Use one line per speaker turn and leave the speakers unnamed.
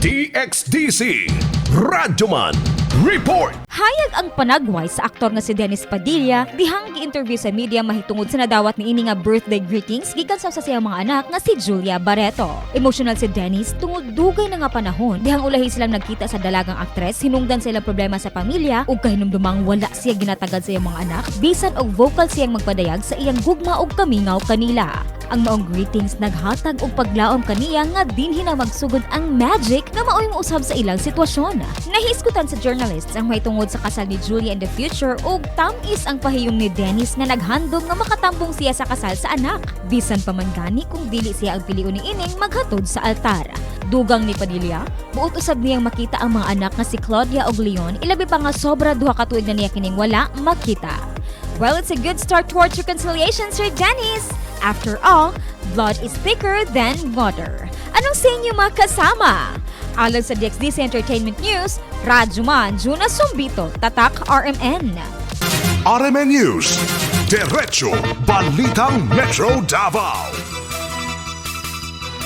DXDC Radyoman Report.
Hayag ang panagway sa aktor nga si Dennis Padilla dihang gi-interview sa media mahitungod sa nadawat niini nga birthday greetings gikan sa usa sa iyang mga anak nga si Julia Barretto. Emotional si Dennis tungod dugay na nga panahon dihang ulahi silang nagkita sa dalagang aktres hinungdan sa ilang problema sa pamilya ug kahinumdumang wala siya ginatagad sa iyang mga anak bisan og vocal siyang magpadayag sa iyang gugma ug kamingaw kanila. Ang maong greetings naghatag og paglaom kaniya nga dinhi na magsugod ang magic nga maoy mousab sa ilang sitwasyon. Nahisgutan sa journalists ang mahitungod sa kasal ni Julia in the future ug tam-is ang pahiyom ni Dennis nga naghandom nga makatambong siya sa kasal sa anak. Bisan pa man gani kung dili siya ang pilion ni ining maghatod sa altar. Dugang ni Padilla, buot usab niyang makita ang mga anak nga si Claudia ug Leon, ilabi pa nga sobra 2 ka tuig na niya kining wala makita. Well, it's a good start towards reconciliation, Sir Dennis. After all, blood is thicker than water. Anong sa inyo, mga kasama? Alang sa DXDC Entertainment News, Radyoman Juna Sumbito, Tatak RMN.
RMN News. Diretso Balitang Metro Davao.